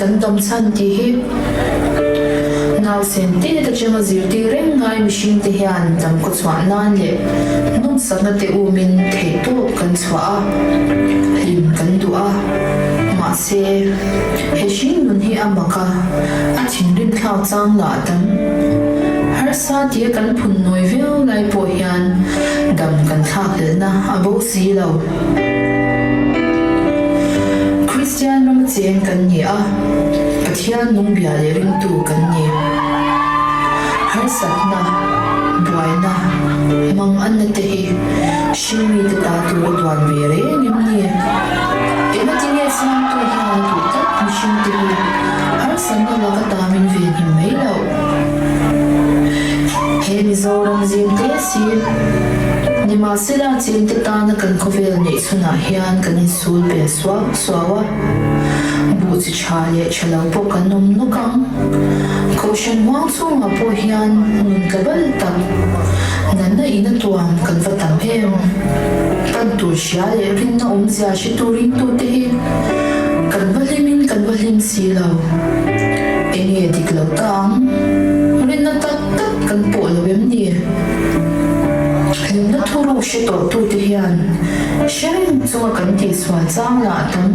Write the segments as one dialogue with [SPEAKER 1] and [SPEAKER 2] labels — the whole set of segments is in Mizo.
[SPEAKER 1] kan dam chhan tih hi? Nausen tet atanga zirtir reng ngai mihring te hian dam khaw chhuah nan leh nawmsakna te umin theihtawp kan chhuah a, hlim kan duh a. Mahse, he hring nun hi a mak a, a thinrim thlak chang lah a tam. Harsa tia kan phun nawi viau lai pawh hian dam kan thlak hlelhna a bo si lo. Kristian rama cheng kan ni a, Pathian nungbia leh ringtu kan ni. Harsatna, buaina, manganna te hi hringmite ta tur a duan ve reng em ni? Engati nge Siamtu hian a duh tlat mihringte hi harsatna laka tamin ve hnim mai loh? He Mizoram zim te si, nimahsela chengte tana kan khawvel neih chhunah hian kan insul pel suau suau a, buh chi tha leh tha lo pawh kan awm nawk ang. Kohhran huang chhungah pawh hian nun tla bal tak, natna ina tuam kan va tam em? Pan tur hria leh rinna awmzia hre tur ringtute hi kan va hlimin kan va hlim si lo. Enge dik lo ta ang? Rinna tak tak kan pawh lo em ni? Hlimna thuruk hre tawhtute hian hre reng chunga kan tihsual chang lah tam.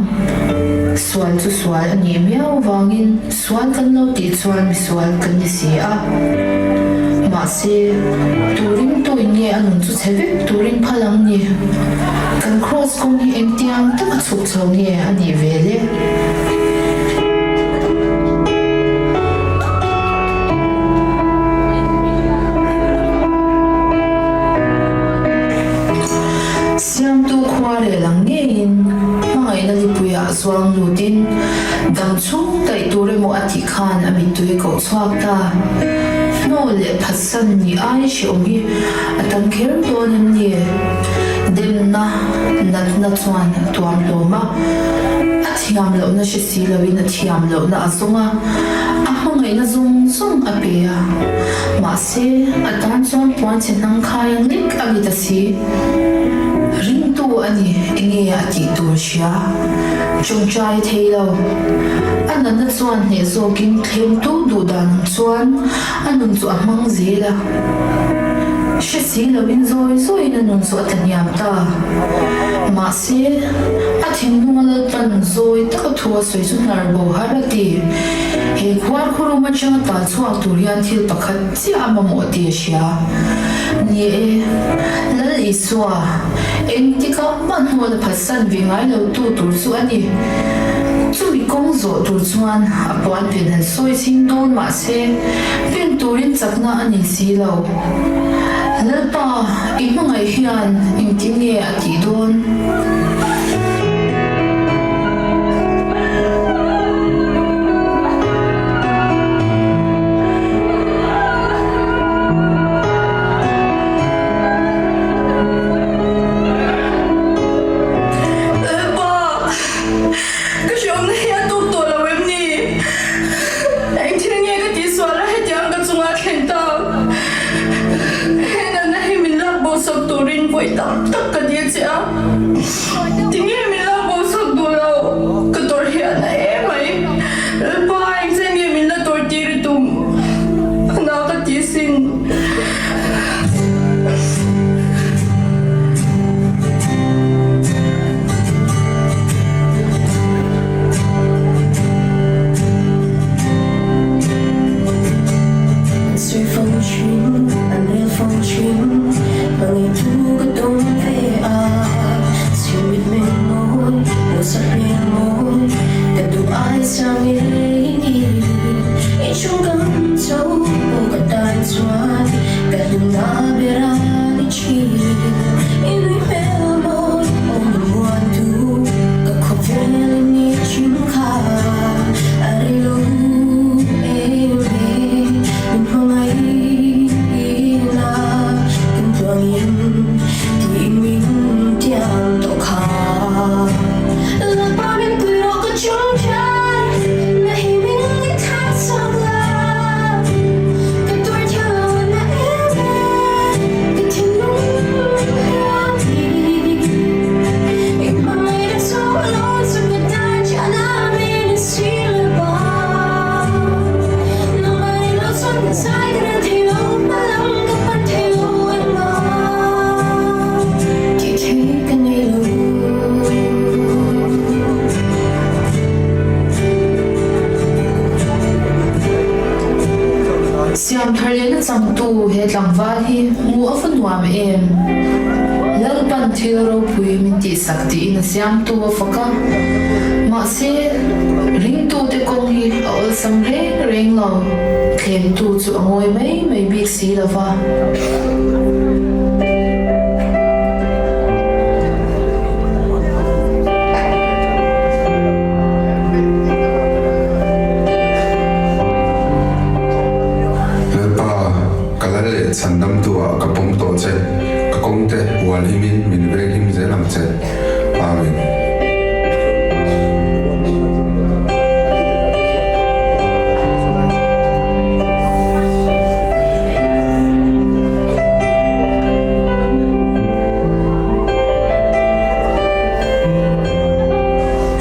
[SPEAKER 1] Sual chu sual a nih miau vangin sual kan lo tih chuan misual kan ni si a. Mahse, turin tuin nge a nun chu chhe vek turin phal ang ni? Kan kraws kawng hi engtiang taka chhuk chho nge a nih ve le? Siamtu khua rel ang ngeiin hmangaihna lipuiah zuang lutin dam chhung daih tur emaw a tih khan a mittui koh chhuak ta. Hnaw leh phatsan ni ai hreawm hi a tam kher dawn em ni? Demna natna chuan a tuam hlawm a, a thiam lohna hre si loin a thiam lohna a zawng a, a hmangaihna zawng zawng a pe a. Mahse, a tan chuan puanchhe hnang khai ang lek a ni ta si. Ringtu a ni, enge a tih tur hria? Chawngchai thei lo. A natna chuan hneh zawkin thlemtu duh dan ang chuan a nun chu a hmang zel a. Hre si loin zawi zawiin a nun chu a tlahniam ta. Mahse, a thinlunga Lalpan zawi taka thu a sawi chu hnar bo har a ti. He khuarkhurum atanga tal chhuak tur hian thil pakhat chiah a mamawh tih a hria. Ni e, Lal Isua, engtika hmanhmawh la phatsan ve ngai lo tu tur chu a ni. Chumi kawng zawh tur chuan a puan pen han sawi chhing dawn mah se, pen turin chakna a nei si lo. Lalpa, i hmangaih hian engtin nge a tih dawn?
[SPEAKER 2] Lalpa, ka hriawmna hi a tuk tawh lo em ni? Eng thil nge ka tihsual a hetiang ka chunga thlen tak? He natna hi min lak bo sak turin vawi tam tak ka dil che a.
[SPEAKER 1] Siam thar lehna changtu he tlangval hi hmuh a va nuam em? Lalpan thil ropui min tihsak tiin a siamtu a fak a. Mahse, ringtute kawng hi a awlsam reng reng lo. Thlemtu chu a ngawi mai mai bik si lo va.
[SPEAKER 3] Lalpa, ka lal leh chhandamtu ah ka pawm tawh che, ka kawngte hual himin min veng him zel ang che. Amen.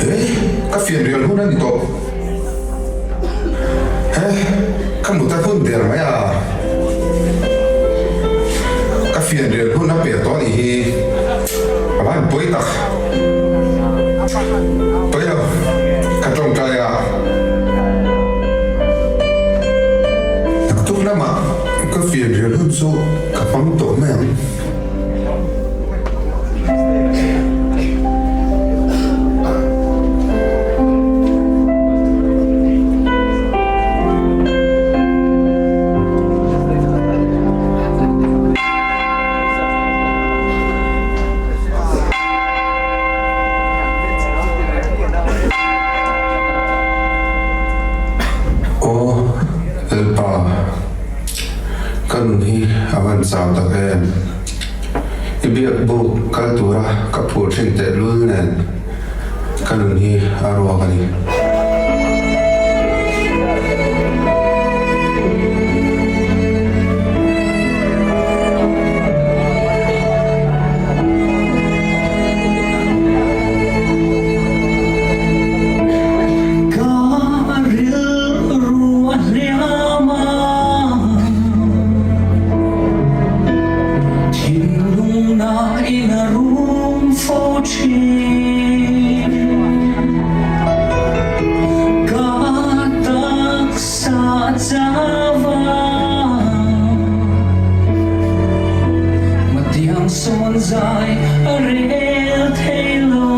[SPEAKER 3] He, ka fianrial hun a ni tawh. He, ka mut a hun der mai a. Ka fianrial hun a pek tawh a nih hi. A van pawi tak. Pawi lo, ka tawngtai a. Naktuk lamah ka fianrial hun chu ka hmang tawh mai ang. Aw Lalpa, ka nun hi a van chau tak em? I biak buk kal tura ka phur thin tehlul nen ka nun hi a ruak a ni.
[SPEAKER 4] Ka rilru a hliam a, thinlungna in a rum fo thin. Ka taksa chau a, matiang sawn zai a rel thei lo.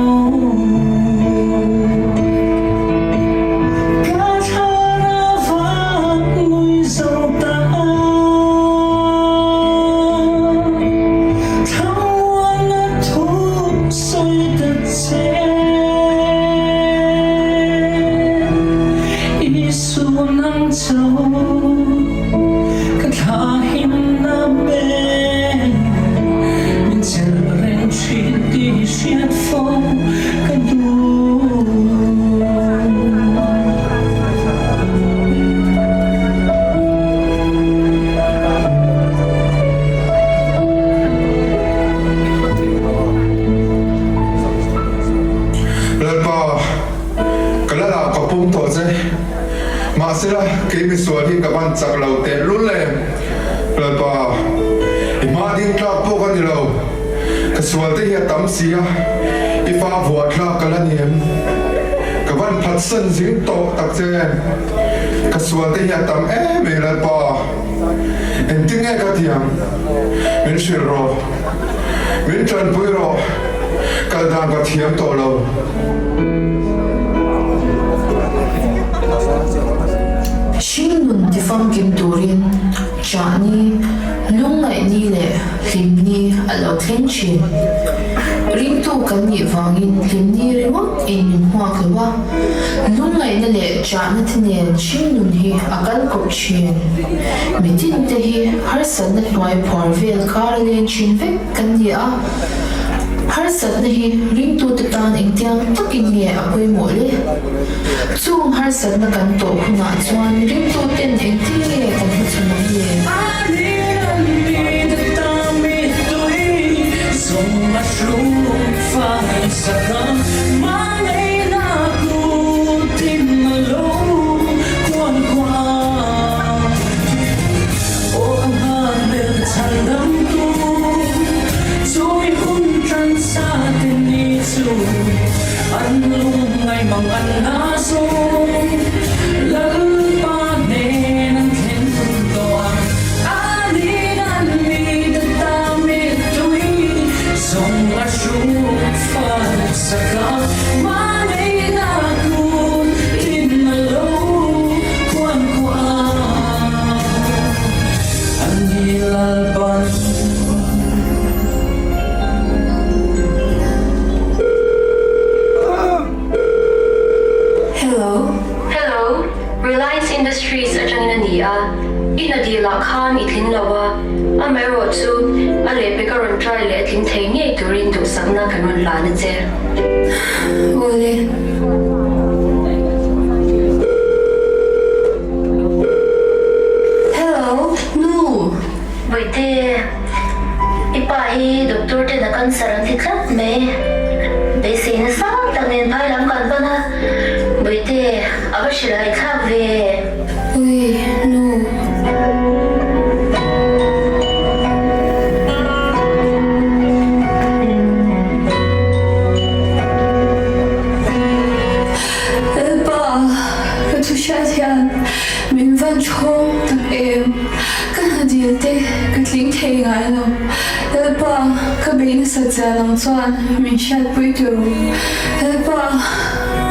[SPEAKER 4] Ka thlarau vak ngui zo ta a, thlamuan a thu sawi ta che. Isu nang cho ka thla him na pe, min chelh reng thin tih hriat fo ka duh.
[SPEAKER 3] Lalpa, ka la lah ka pum tawh che. Mahsela, kei misual hi ka ban chak lo tehlul em. Lalpa, i hma ding tlak pawh ka ni lo. Ka sual te hi a tam si a, i fa vuah thlak ka la ni em? Ka van phatsan zing tawh tak che em? Ka sual te hi a tam em em Lalpa, engtin nge ka ti ang? Min hrilh rawh, min tanpui rawh, kal dan ka thiam tawh lo.
[SPEAKER 1] Hringnun tifamkim turin chahni, lungngaihni leh hlimni a lo thleng thin. Ringtu kan nih vangin hlimni ringawt in min hmuak lo a, lungngaihna leh chahna te nen hringnun hi a kal kawp thin. Mitin te hi harsatna hnuai phuar vel kar a leng thin vek kan ni a, harsatna hi ringtute tan engtiang takin nge a pawimawh le? Chung harsatna kan tawh hunah chuan ringtuten engtin nge kan hmachhawn ang le?
[SPEAKER 5] atangin a ni a, i hna dil ah khan i tling lo a, amaherawhchu a lehpek a rawn try leh a tling thei ngei turin duhsakna kan rawn hlan a che.
[SPEAKER 2] Awle. Hello, nu.
[SPEAKER 5] Bawihte, i pa hi doctor ten a cancer an ti tlat mai. Beisei nasa tak nen phai lam kan pan a, Bawihte, a va hrilh a i thlak ve.
[SPEAKER 2] Ui, nu. Lalpa, ka thu hriat hian min van chhawng tak em? Ka hna dil te ka tling thei ngai lo. Lalpa, ka beih nasat zia lang chuan min hriatpui tur. Lalpa,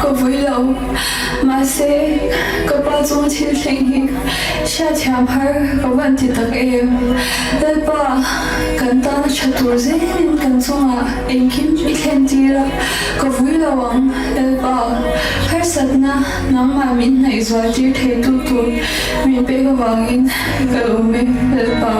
[SPEAKER 2] ka vui lo. Mahse, ka pa chunga thil thleng hi hriatthiam har ka van ti tak em? Lalpa, kan tana tha tur zelin kan chungah engkim i thlen tir a, ka vui lo ang. Lalpa, harsatna nangmah min hnaih zual tir theitu tur min pek avangin ka lawm e, Lalpa.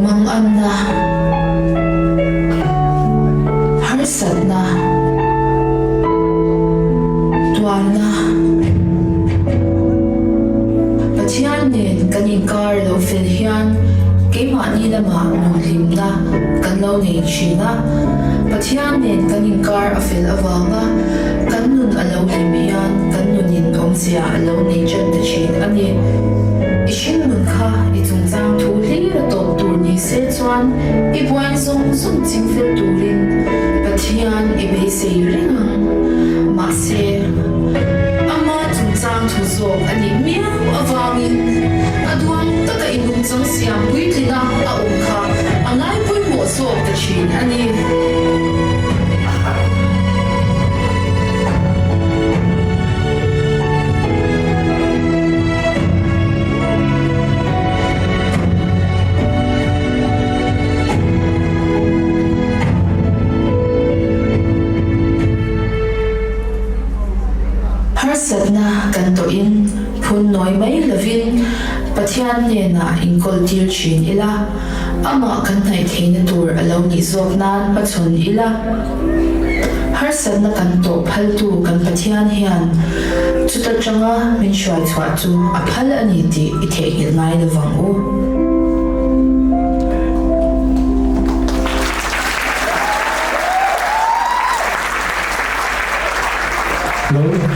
[SPEAKER 1] Manganna, harsatna, tuarna, Pathian nen kan inkar lo fel hian keimahni lamah nuhlimna kan lo nei thin a. Pathian nen kan inkar a fel avanga kan nun a lo hlim hian kan nunin awmzia a lo nei ṭan ta thin a ni. I hringnun kha i chungchang thu hlir a tawp tur ni se chuan i buain zawng zawng chingfel turin Pathian i beisei reng ang. Mahse, ama chungchang thu zawk a nih miau avangin a duang taka i nungchang siam puitlina a awm kha a ngai pawimawh zawk ta thin a ni. Harsatna kan tawhin phun nawi mai lovin Pathian hnenah inkawltir thin ila, amah kan hnaih theihna tur a lo nih zawk nan hmachhawn ila. Harsatna kan tawh phaltu kan Pathian hian chuta tanga min hruai chhuah chu a phal a ni tih i theihnghilh ngai lovang u.
[SPEAKER 3] Lo.